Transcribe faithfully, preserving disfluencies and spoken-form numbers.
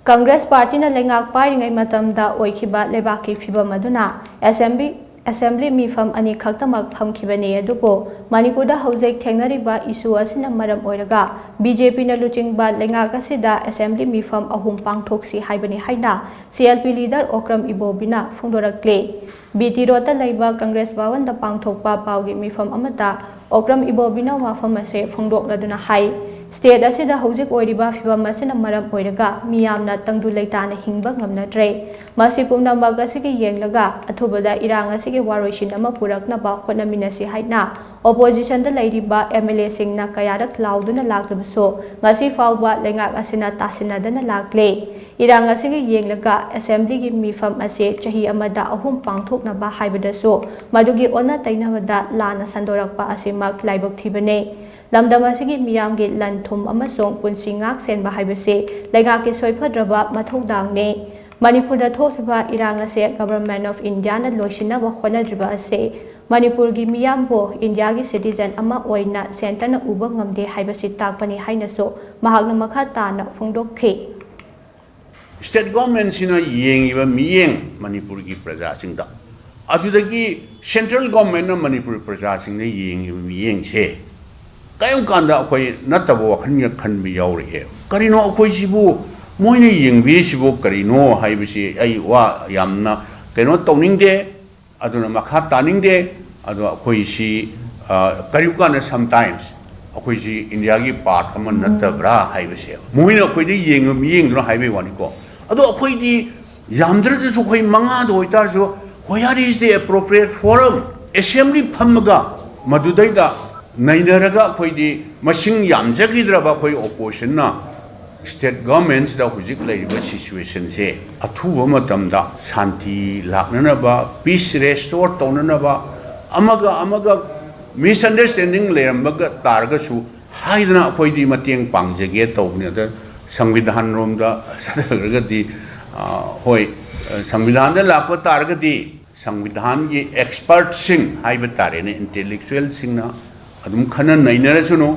ꯀꯪꯒ꯭ꯔꯦꯁ ꯄꯥꯔꯇꯤꯅ ꯂꯩꯉꯥꯛ ꯄꯥꯏꯔꯤꯉꯩ ꯃꯇꯝꯗ ꯑꯣꯏꯈꯤꯕ ꯂꯩꯕꯥꯛꯀꯤ ꯐꯤꯕꯝ ꯑꯗꯨꯅ ꯑꯦꯁꯦꯝꯕ꯭ꯂꯤ, ꯑꯦꯁꯦꯝꯕ꯭ꯂꯤ ꯃꯤꯐꯝ ꯑꯅꯤꯈꯛꯇꯃꯛ ꯐꯝꯈꯤꯕꯅꯤ꯫ ꯑꯗꯨꯕꯨ ꯃꯅꯤꯄꯨꯔꯗ ꯍꯧꯖꯤꯛ ꯊꯦꯡꯅꯔꯤꯕ ꯏꯁꯨ ꯑꯁꯤꯅ ꯃꯔꯝ ꯑꯣꯏꯔꯒ ꯕꯤ ꯖꯦ ꯄꯤꯅ ꯂꯨꯆꯤꯡꯕ ꯂꯩꯉꯥꯛ ꯑꯁꯤꯗ ꯑꯦꯁꯦꯝꯕ꯭ꯂꯤ ꯃꯤꯐꯝ ꯑꯍꯨꯝ ꯄꯥꯡꯊꯣꯛꯁꯤ ꯍꯥꯏꯕꯅꯤ ꯍꯥꯏꯅ C L P leader Okram ꯏꯕꯣꯕꯤꯅ ꯐꯣꯡꯗꯣꯔꯛꯂꯤ꯫ ꯕꯤ ꯇꯤ ꯔꯣꯗꯇ ꯂꯩꯕ ꯀꯪꯒ꯭ꯔꯦꯁ ꯚꯋꯟꯗ ꯄꯥꯡꯊꯣꯛꯄ ꯄꯥꯎꯒꯤ ꯃꯤꯐꯝ ꯑꯃꯗ ꯑꯣꯀ꯭ꯔꯝ ꯏꯕꯣꯕꯤꯅ ꯋꯥꯐꯝ ꯑꯁꯤ ꯐꯣꯡꯗꯣꯛꯂꯗꯨꯅ ꯍꯥꯏ, ꯁ꯭ꯇꯦꯠ ꯑꯁꯤꯗ ꯍꯧꯖꯤꯛ ꯑꯣꯏꯔꯤꯕ ꯐꯤꯕꯝ ꯑꯁꯤꯅ ꯃꯔꯝ ꯑꯣꯏꯔꯒ ꯃꯤꯌꯥꯝꯅ ꯇꯪꯗꯨ ꯂꯩꯇꯥꯅ ꯍꯤꯡꯕ ꯉꯝꯅꯗ꯭ꯔꯦ꯫ ꯃꯁꯤ ꯄꯨꯝꯅꯃꯛ ꯑꯁꯤꯒꯤ ꯌꯦꯡꯂꯒ ꯑꯊꯨꯕꯗ ꯏꯔꯥꯡ ꯑꯁꯤꯒꯤ ꯋꯥꯔꯣꯏꯁꯤꯟ ꯑꯃ ꯄꯨꯔꯛꯅꯕ ꯍꯣꯠꯅꯃꯤꯟꯅꯁꯤ ꯍꯥꯏꯅ ꯑꯣꯄꯣꯖꯤꯁꯟꯗ ꯂꯩꯔꯤꯕ ꯑꯦꯝ ꯑꯦꯜ ꯑꯦꯁꯤꯡꯅ ꯀꯌꯥꯔꯛ ꯂꯥꯎꯗꯨꯅ ꯂꯥꯛꯂꯕꯁꯨ ꯉꯁꯤ ꯐꯥꯎꯕ ꯂꯩꯉꯥꯛ ꯑꯁꯤꯅ ꯇꯥꯁꯤꯟꯅꯗꯅ ꯂꯥꯛꯂꯦ꯫ ꯏꯔꯥꯡ ꯑꯁꯤꯒꯤ ꯌꯦꯡꯂꯒ ꯑꯦꯁꯦꯝꯕ꯭ꯂꯤꯒꯤ ꯃꯤꯐꯝ ꯑꯁꯤ ꯆꯍꯤ ꯑꯃꯗ ꯑꯍꯨꯝ ꯄꯥꯡꯊꯣꯛꯅꯕ ꯍꯥꯏꯕꯗꯁꯨ ꯃꯗꯨꯒꯤ ꯑꯣꯟꯅ ꯇꯩꯅꯕꯗ ꯂꯥꯟꯅ ꯁꯟꯗꯣꯔꯛꯄ ꯑꯁꯤꯃꯛ ꯂꯥꯏꯕꯛ ꯊꯤꯕꯅꯤ꯫ ꯂꯝꯗꯝ ꯑꯁꯤꯒꯤ ꯃꯤꯌꯥꯝꯒꯤ ꯂꯟ ꯊꯨꯝ ꯑꯃꯁꯨꯡ ꯄꯨꯟꯁꯤ ꯉꯥꯛ ꯁꯦꯟꯕ ꯍꯥꯏꯕꯁꯤ ꯂꯩꯉꯥꯛꯀꯤ ꯁꯣꯏꯐꯗ꯭ꯔꯕ ꯃꯊꯧꯗꯥꯡꯅꯤ꯫ ꯃꯅꯤꯄꯨꯔꯗ ꯊꯣꯛꯂꯤꯕ ꯏꯔꯥꯡ ꯑꯁꯤ Government of Indiaꯅ ꯂꯣꯏꯁꯤꯟꯅꯕ ꯍꯣꯠꯅꯗ꯭ꯔꯤꯕ ꯑꯁꯤ ꯃꯅꯤꯄꯨꯔꯒꯤ ꯃꯤꯌꯥꯝꯕꯨ ꯏꯟꯗꯤꯌꯥꯒꯤ citizen ꯑꯃ ꯑꯣꯏꯅ centreꯅ ꯎꯕ ꯉꯝꯗꯦ ꯍꯥꯏꯕꯁꯤ ꯇꯥꯛꯄꯅꯤ ꯍꯥꯏꯅꯁꯨ ꯃꯍꯥꯛꯅ ꯃꯈꯥ ꯇꯥꯅ ꯐꯣꯡꯗꯣꯛꯈꯤ꯫ State governmentꯁꯤꯅ ꯌꯦꯡꯉꯤꯕ ꯃꯤꯠꯌꯦꯡ ꯃꯅꯤꯄꯨꯔꯒꯤ ꯄ꯭ꯔꯖꯥꯁꯤꯡꯗ, ꯑꯗꯨꯗꯒꯤ central governmentꯅ ꯃꯅꯤꯄꯨꯔ ꯄ꯭ꯔꯖꯥꯁꯤꯡꯗ ꯌꯦꯡꯉꯤꯕ ꯃꯤꯠꯌꯦꯡꯁꯦ ꯀꯔꯤꯒꯨꯝꯕ ꯀꯥꯟꯗ ꯑꯩꯈꯣꯏ ꯅꯠꯇꯕ ꯋꯥꯈꯜꯒ ꯈꯟꯕ ꯌꯥꯎꯔꯛꯑꯦ꯫ ꯀꯔꯤꯅꯣ ꯑꯩꯈꯣꯏꯁꯤꯕꯨ ꯃꯣꯏꯅ ꯌꯦꯡꯕꯤꯔꯤꯁꯤꯕꯨ ꯀꯔꯤꯅꯣ ꯍꯥꯏꯕꯁꯤ ꯑꯩ ꯋꯥ ꯌꯥꯝꯅ ꯀꯩꯅꯣ ꯇꯧꯅꯤꯡꯗꯦ꯫ ꯑꯗꯨꯅ ꯃꯈꯥ ꯇꯥꯅꯤꯡꯗꯦ꯫ ꯑꯗꯣ ꯑꯩꯈꯣꯏꯁꯤ, ꯑ, ꯀꯔꯤꯒꯨꯝꯕ ꯀꯥꯟꯗ sometimes ꯑꯩꯈꯣꯏꯁꯤ ꯏꯟꯗꯤꯌꯥꯒꯤ part ꯑꯃ ꯅꯠꯇꯕ꯭ꯔꯥ ꯍꯥꯏꯕꯁꯦ ꯃꯣꯏꯅ ꯑꯩꯈꯣꯏꯗ ꯌꯦꯡꯉ-, ꯃꯤꯠꯌꯦꯡꯗꯨꯅ ꯍꯥꯏꯕꯒꯤ ꯋꯥꯅꯤꯀꯣ꯫ ꯑꯗꯣ ꯑꯩꯈꯣꯏꯗꯤ ꯌꯥꯝꯗ꯭ꯔꯗꯁꯨ ꯑꯩꯈꯣꯏ ꯃꯉꯥꯗ ꯑꯣꯏꯇꯥꯔꯁꯨ, where is the appropriate forum? Assembly ꯐꯝꯃꯒ ꯃꯗꯨꯗꯩꯗ ꯅꯩꯅꯔꯒ ꯑꯩꯈꯣꯏꯗꯤ ꯃꯁꯤꯡ ꯌꯥꯝꯖꯈꯤꯗ꯭ꯔꯕ ꯑꯩꯈꯣꯏ oppositionꯅ state governmentꯁꯤꯗ ꯍꯧꯖꯤꯛ ꯂꯩꯔꯤꯕ situationꯁꯦ ꯑꯊꯨꯕ ꯃꯇꯝꯗ ꯁꯥꯟꯇꯤ ꯂꯥꯛꯅꯅꯕ, peace restore ꯇꯧꯅꯅꯕ, ꯑꯃꯒ ꯑꯃꯒ misunderstanding ꯂꯩꯔꯝꯕꯒ ꯇꯥꯔꯒꯁꯨ ꯍꯥꯏꯗꯅ ꯑꯩꯈꯣꯏꯗꯤ ꯃꯇꯦꯡ ꯄꯥꯡꯖꯒꯦ ꯇꯧꯕꯅꯤ꯫ ꯑꯗ ꯁꯪꯕꯤꯙꯥꯟꯔꯣꯝꯗ ꯆꯠꯈ꯭ꯔꯒꯗꯤ, ꯑ, ꯍꯣꯏ, ꯑ, ꯁꯪꯕꯤꯙꯥꯟꯗ ꯂꯥꯛꯄ ꯇꯥꯔꯒꯗꯤ ꯁꯪꯕꯤꯙꯥꯟꯒꯤ expertꯁꯤꯡ ꯍꯥꯏꯕ ꯇꯥꯔꯦꯅꯦ, intellectualꯁꯤꯡꯅ ꯑꯗꯨꯝ ꯈꯟꯅ ꯅꯩꯅꯔꯁꯅꯨ꯫